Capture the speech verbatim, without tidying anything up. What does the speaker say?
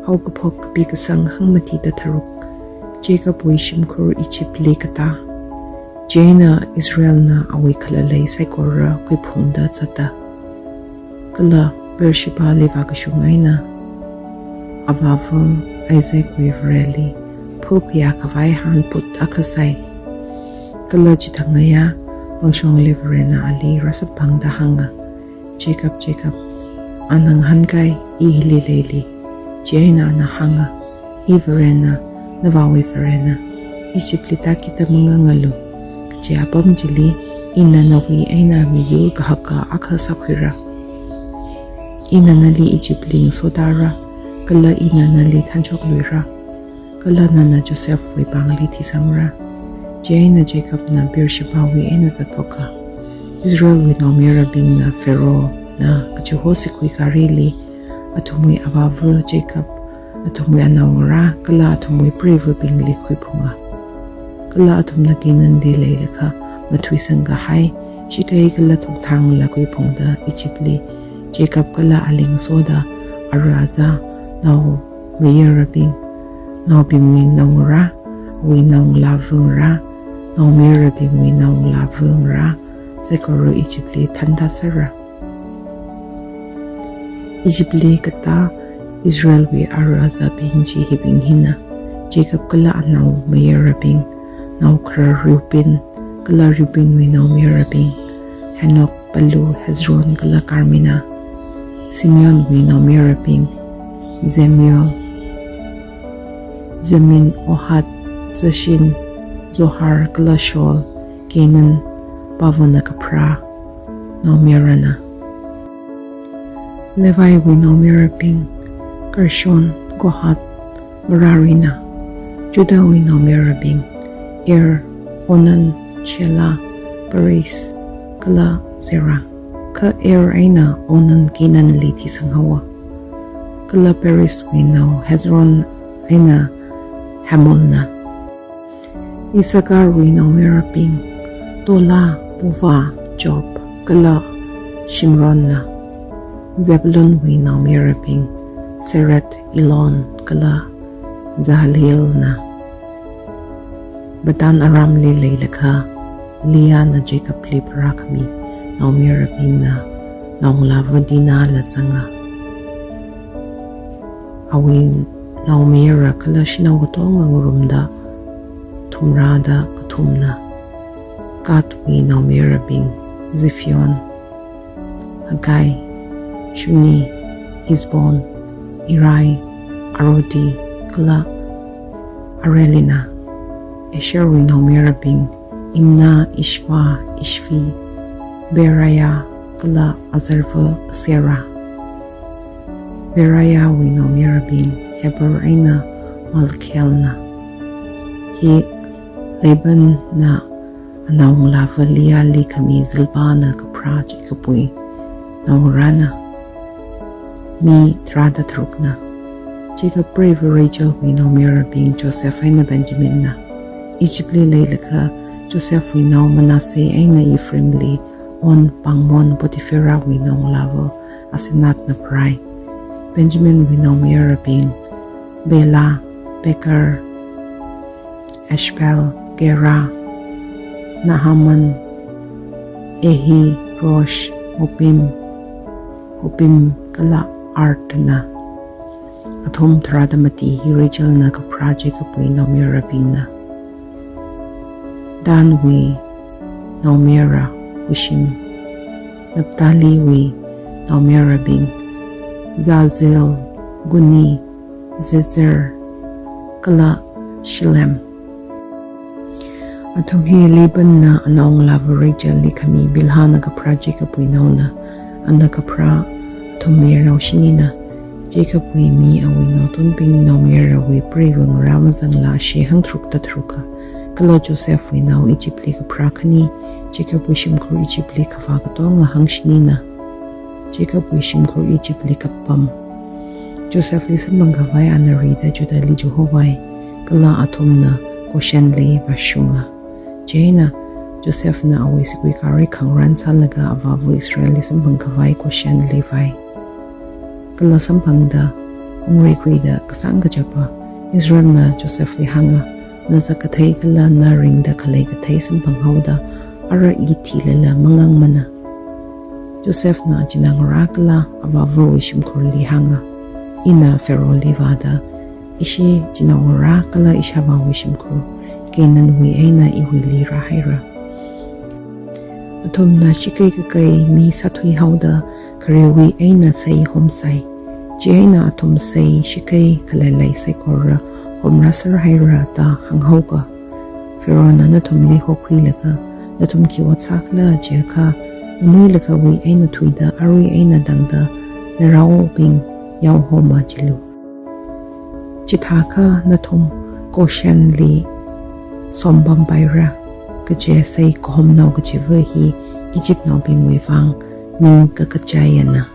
Haokaphok kapi kasang hangmati da tharuk. Jacobwui shimkhur Egyptli katā. Chieina Israelna awui khalalei saikora khuiphungda zata. Kala Beershebali vākashung eina avāva Isaacwui Vareli phaphayā khavai hanput akha sai. Kala chithang ngayā pangshongli Varena ali rāsamphangda hānga, "Jacob, Jacob." Ana ngahānkai, "I hili leili." Chieina ana hānga, "Hi Varena, navāwui Varena, Egyptli tākida mangangalu. Kaje apam chili ina nawui eina miyur kahaka akha sākhuira. Ina nali Egyptli ngasoda ra, kala ina nali thanshokluira, kala nana Josephwui pāngli thisangra." Chieina Jacobna Beershebawui eina zatthoka. Israelwui naomayarabingna Pharaohna kachiho siguigarili athumwui avāva Jacob, athumwui anaongarā kala athumwui preiva̱bingli khuiphunga. Kala athumna Canaanli leilakha mathuisang kahai shikei kala thukthangla khuiphungda Egyptli Jacob kala ali ngasoda ara aza, naomayarabing, naobingwui naongarā, awui naongalāva ngarā, naomayarabingwui naongalāva ngarā saikora Egyptli thānda sāra. Egyptli katā Israelwui ara azabing chi hibing hina: Jacob kala anaomayarabing, naokharar Reuben kala Reubenwui naomayarabing: Hanok, Pallu, Hezron kala Carmina. Simeonwui naomayarabing: Jemuel, Jamin, Ohad, Jashin, Zohar kala Shaul, Canaan pāvana kapharā naomayarana. Leviwui naomayarabing: Gershon, Kohath, Merarina. Judahwui naomayarabing: Er, Onan, Shelah, Perez kala Zerah. Kha Er eina Onan Canaanli thisanghaowa. Kala Perezwui nao Hezron eina Hamulna. Issacharwui naomayarabing: Tola, Puvah, Job kala Shimronna. Zebulunwui naomayarabing: Sered, Elon kala Jahlelna. Paddan Aramli leilakha Leahna Jacobli pharākhami naomayarabingna naongalāva Dinahla zanga. Awui naomayara kala shanao katonga ngarumda thumrāda kathumna. Gadwui naomayarabing: Ziphion, Haggi, Shuni, Ezbon, Eri, Arodi kala Areline. Asherwui naomayarabing: Imnah, Ishvah, Ishvi, Beriah kala azarva Zerah. Beriahwui naomayarabing: Heber eina Malkielna. Hi Labanna anaongalāva Leahli khami Zilpahna kapharā Jacobwui naongarāna. Mi tharāda tharukna. Jacob preiva̱ Rachelwui naomayarabing: Joseph eina Benjaminna. Egyptli leilakha Josephwui nao Manasseh eina Ephraimli On pāngmon Potipherawui naongalāva Asenathna pharai. Benjaminwui naomayarabing: Bela, Beker, Ashbel, Gera, Naaman, Ehi, Rosh, Mupim, Hupim kala Ardna. Athum tharāda mati hi Rachelna kapharā Jacobwui naomayarabingna. Danwui naomayara Hushim. Naphtaliwui naomayarabing: Jahzeel, Guni, Jezer kala Shillem. Athum hi Labanna anaongalāva Rachelli khami Bilhahna kapharā Jacobwui naona. Ana kapharā athum mayarnao shinina. Jacobwui mi awui naotunbing naomayarawui preiva̱ ngarā mazangla ashee hangtharukda tharuka. Kala Josephwui nao Egyptli kapharā khani, Jacobwui shimkhur Egyptli kavā katonga hangshinina. Jacobwui shimkhur Egyptli kapam. Josephli samphang khavai ana rida Judahli chihovai, kala athumna Goshenli vāshunga. Chieina Josephna awui siguigari khangarān sālaga avāva̱ Israelli samphang khavai Goshenli vai. Kala samphangda ungreikhuida kasāng kachapa. Israelna Josephli hānga, na zat kathei kala na ringda khalei kathei samphang haoda, ara i thilala mangangmana. Josephna achinā ngarā kala avāvawui shimkhurli hānga, ina Pharaohli vāda, ishi chinaongarā kala ishāvāwui shimkhur, Canaanwui eina iwuili rāhaira. Athumna shikei kakai mi sāthui haoda, kharewui eina sei homsai. Chieina athum sei shikei khaleilei saikora homrāser haira da hānghaoka. Pharaohna nathumli hokhuilaga, nathum khi ot sākhala jiakha, nganuilakhawui eina thuida, arui eina tangda, naraobing yaohoma jilu. Chithākha nathum Goshenli sompampaira, kaje sei kahomnao kajiva hi Egyptnaobingwui vang ning kakachaiyana.